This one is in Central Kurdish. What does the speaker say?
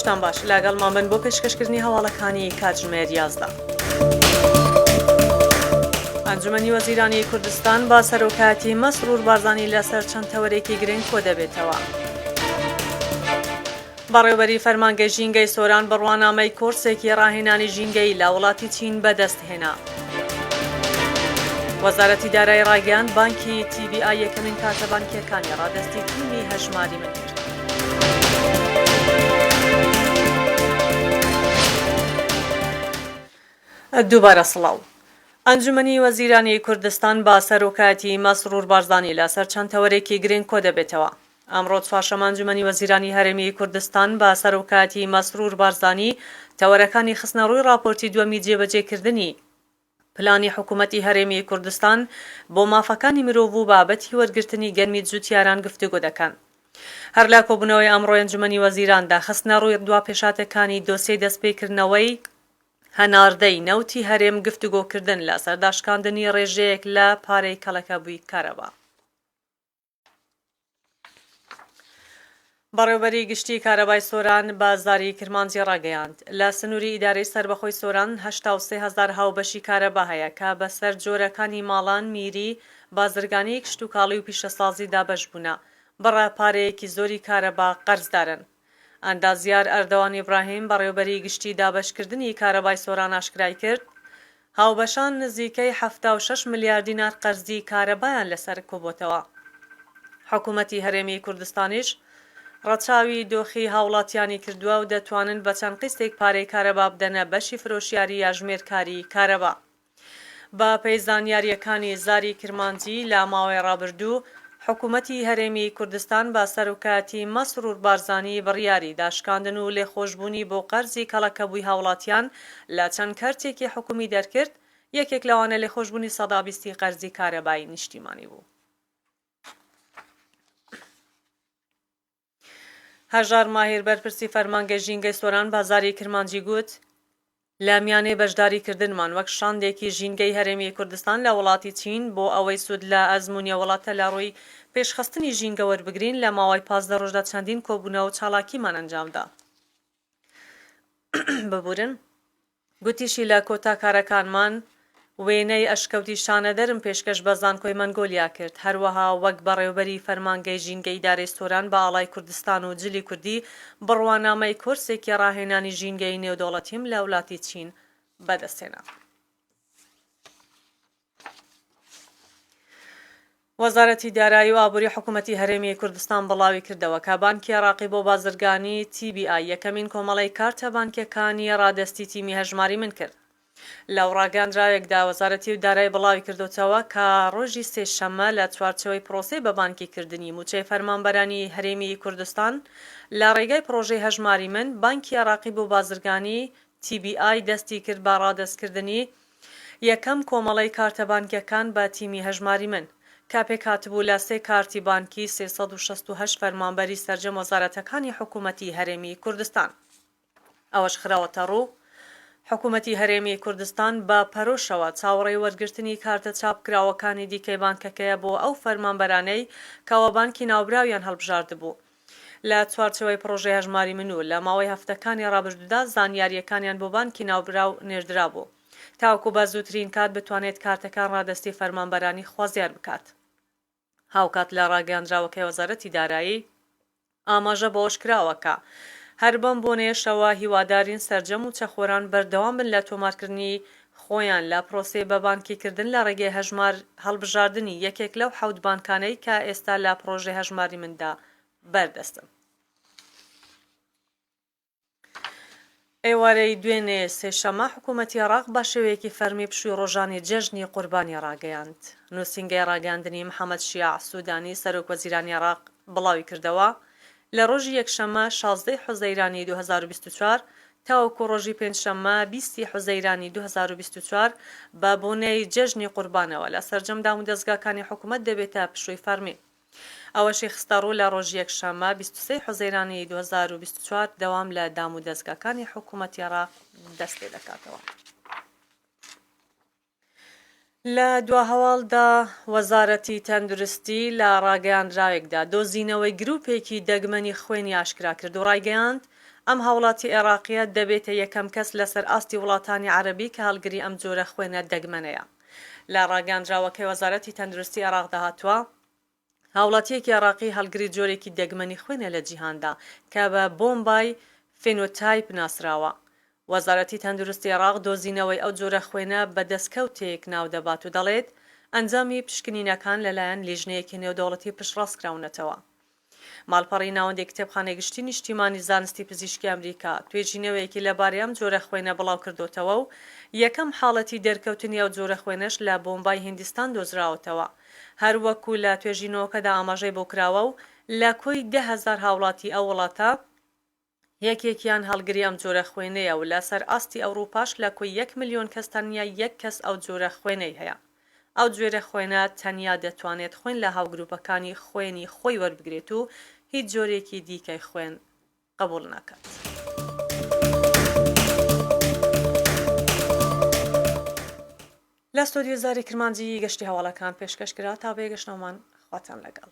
ڕۆژتان باش لەگەڵمان بن بۆ پێشکەشکردنی هەواڵەکانی کاتژمێر 11. ئەنجومەنی وەزیرانی کوردستان بە سەرۆکایەتی مەسرور بارزانی لەسەر چەند تەوەرێکی گرنگ کۆدەبێتەوە. بەڕێوبەری فەرمانگەی ژینگەی سۆران بڕوانامەی کۆرسێکی ڕاهێنانی ژینگەیی لە وڵاتی چین بەدەستهێنا. وەزارەتی دارایی ڕایگەیاند، بانکی TBI یەکەمین کارتە بانکییەکانی ڕادەستی تیمی هەژماری من کرد. دووبارە سڵاو. ئەنجومەنی وەزیرانی کوردستان بە سەرۆکایەتی مەسرور بارزانی لەسەر چەند تەوەرێکی گرنگ کۆدەبێتەوە. ئەمڕۆ چوارشەممە ئەنجومەنی وەزیرانی هەرێمی کوردستان بە سەرۆکایەتی مەسرور بارزانی تەوەرەکانی خستنەڕووی ڕاپۆرتی دووەمی جێبەجێکردنی پلانی حکومەتی هەرێمی کوردستان بۆ مافەکانی مرۆڤ و بابەتی وەرگرتنی گەنمی جوتیاران گفتوگۆ دەکەن. هەر لە کۆبوونەوەی ئەمڕۆی ئەنجومەنی وەزیراندا خستنەڕووی دواپێشهاتەکانی دۆسیەی دەستپێکردنەوەی هەناردەی نەوتی هەرێم گفتوگۆکردن لەسەر داشکاندنی ڕێژەیەک لە پارەی کەڵەکەبووی کارەبا. بەڕێوبەری گشتی کارەبای سۆران بە زاری کرمانجی ڕاگەیاند، لە سنووری ئیدارەی سەربەخۆی سۆران 83 هەزار هاوبەشی کارەبا هەیە کە بەسەر جۆرەکانی ماڵان، میری، بازرگانی، کشتوکاڵی و پیشەسازی دابەش بوونە، بڕە پارەیەکی زۆری کارەبا قەرزدارن. ئەندازیار ئەردەوان ئیبراهیم، بەڕێوبەری گشتی دابەشکردنی کارەبای سۆران ئاشکرایکرد، هاوبەشان نزیکەی 76 ملیار دینار قەرزی کارەبایان لەسەر کۆبۆتەوە. حکومەتی هەرێمی کوردستانیش ڕەچاوی دۆخی هاوڵاتیانی کردووە و دەتوانن بە چەند قیستێک پارەی کارەبا بدەنە بەشی فرۆشیاری یا ژمێرکاری کارەبا. بە پێی زانیارییەکانی زاری کرمانجی لە ماوەی ڕابردوو حکوومەتی هەرێمی کوردستان بە سەرۆکایەتی مەسرور بارزانی بڕیاری داشکاندن و لێخۆشبوونی بۆ قەرزی کەڵەکەبووی هاوڵاتیان لە چەند کەرتێکی حکوومی دەرکرد، یەکێک لەوانە لێخۆشبوونی 20% ی قەرزی کارەبای نیشتیمانی بوو. هەژار ماهیر بەرپرسی فەرمانگەی ژینگەی سۆران بە زاری کرمانجی گوت، لە میانەی بەشداریکردنمان وەک شاندێکی ژینگەی هەرێمی کوردستان لە وڵاتی چین بۆ ئەوەی سوود لە ئەزموونی وڵاتە لە ڕووی پێشخستنی ژینگە وەربگرین لە ماوەی 15 ڕۆژدا چەندین کۆبوونەوە و چالاکیمان ئەنجامدا. ببورن. گوتیشی لە کۆتا کارەکانمان وێنەی ئەشکەوتی شانەدەرم پێشکەش بە زانکۆی مەنگۆلیا کرد، هەروەها وەک بەڕێوبەری فەرمانگەی ژینگەی ئیدارەی سۆران بە ئاڵای کوردستان و جلی کوردی بڕوانامەی کۆرسێکی ڕاهێنانی ژینگەیی نێودەوڵەتیم لە ولاتی چین بەدەستهێنا. وەزارەتی دارایی و ئابووری حکوومەتی هەرێمی کوردستان بڵاویکردەوە کە بانکی عێراقی بۆ بازرگانی، TBI، یەکەمین کۆمەڵەی کارتە بانکییەکانی ڕادەستی تیمی هەژماری من کرد. لە ڕاگەیاندراوێکدا وەزارەتی دارایی بڵاویکردۆتەوە کە ڕۆژی سێشەممە لە چوارچێوەی پرۆسەی بەبانکیکردنی مووچەی فەرمانبەرانی هەرێمی کوردستان لە ڕێگای پڕۆژەی هەژماری من، بانکی عێراقی بۆ بازرگانی، TBI، دەستی کرد بە ڕادەستکردنی یەکەم کۆمەڵەی کارتە بانکیەکان بە تیمی هەژماری من، کە پێکهاتبوو لە سێ کارتی بانکی 368 فەرمانبەری سەرجەم وەزارەتەکانی حکومەتی هەرێمی کوردستان. ئەوەش خراوەتەڕوو، حکومەتی هەرێمی کوردستان بە پەرۆشەوە چاوەڕێی وەرگرتنی کارتە چاپکراوەکانی دیکەی بانکەکەیە بۆ ئەو فەرمانبەرانەی کەوا بانکی ناوبراویان هەڵبژاردبوو لە چوارچێوەی پڕۆژەی هەژماری من و لە ماوەی هەفتەکانی ڕابردوودا زانیارییەکانیان بۆ بانکی ناوبراو نێردرابوو تاوەکو بە زووترین کات بتوانێت کارتەکان ڕادەستی فەرمانبەرانی خوازیار بکات. هاوکات لە ڕاگەیاندراوەکەی وەزارەتی دارایی ئاماژە بەوەشکراوە کە، هەر بەم بۆنەیەشەوە هیوادارین سەرجەم مووچەخۆران بەردەوام بن لە تۆمارکردنی خۆیان لە پرۆسەی بەبانکیکردن لە ڕێگەی هەژمار هەڵبژاردنی یەکێک لەو حەوت بانکانەی کە ئێستا لە پڕۆژەی هەژماری مندا بەردەستن. ئێوارەی دوێنێ سێشەممە حکوومەتی عێراق بە شێوەیەکی فەرمی پشووی ڕۆژانی جەژنی قوربانی ڕاگەیاند. نووسینگەی ڕاگەیاندنی محەمەد شیاع سوودانی سەرۆک وەزیرانی عێراق بڵاویکردەوە، لە ڕۆژی یەکشەممە 16 ی حوزەیرانی 2024 تاوەکو ڕۆژی پێنجشەممە 20 ی حوزەیرانی 2024 بە بۆنەی جەژنی قوربانەوە لە سەرجەم دامودەزگاکانی حکومەت دەبێتە پشووی فەرمی. ئەوەشی خستەڕوو، لە ڕۆژی یەکشەممە 23 ی حوزەیرانی 2024 دەوام لە دامودەزگاکانی حکومەتی عێراق دەستپێدەکاتەوە. لە دوا هەواڵدا وەزارەتی تەندروستی لە ڕاگەیاندراوێکدا دۆزینەوەی گروپێکی دەگمەنی خوێنی ئاشکرا کرد و ڕایگەیاند، ئەم هاوڵاتی عێراقییە دەبێتە یەکەم کەس لەسەر ئاستی وڵاتانی عەرەبی کە هەڵگری ئەم جۆرە خوێنە دەگمەنەیە. لە ڕاگەیاندراوەکەی وەزارەتی تەندروستی عێراقدا هاتووە، هاوڵاتییەکی عێراقی هەڵگری جۆرێکی دەگمەنی خوێنە لە جیهاندا کە بە بۆمبای فینۆتایپ ناسراوە. وەزارەتی تەندروستی عێراق دۆزینەوەی ئەو جۆرە خوێنە بە دەستکەوتێک ناودەبات و دەڵێت، ئەنجامی پشکنینەکان لەلایەن لیژنەیەکی نێودەوڵەتی پشتڕاستکراونەتەوە. ماڵپەڕی ناوەندی کتێبخانەی گشتی نیشتیمانی زانستی پزیشکی ئەمریکا توێژینەوەیەکی لەبارەی ئەم جۆرە خوێنە بڵاوکردۆتەوە و یەکەم حاڵەتی دەرکەوتنی ئەو جۆرە خوێنەش لە بۆمبای هیندستان دۆزراوەتەوە هەر وەکو لە توێژینەوەکەدا ئاماژەی بۆ کراوە و لە کۆی 10,000 هاوڵاتی ئەو وڵاتە یەکێکیان هەڵگری ئەم جۆرە خوێنەیە و لەسەر ئاستی ئەوڕوپاش لە کۆی یەک ملیۆن کەس تەنیا یەک کەس ئەو جۆرە خوێنەی هەیە. ئەو جۆرە خوێنە تەنیا دەتوانێت خوێن لە هاوگروپەکانی خوێنی خۆی وەربگرێت و هیچ جۆرێکی دیکەی خوێن قبوڵ ناکات. لە ستۆدیۆ زاری کرمانجی گەشتی هەواڵەکان پێشکەش کرا تا بەیەگەشتنەوەمان خواتان لەگەڵ.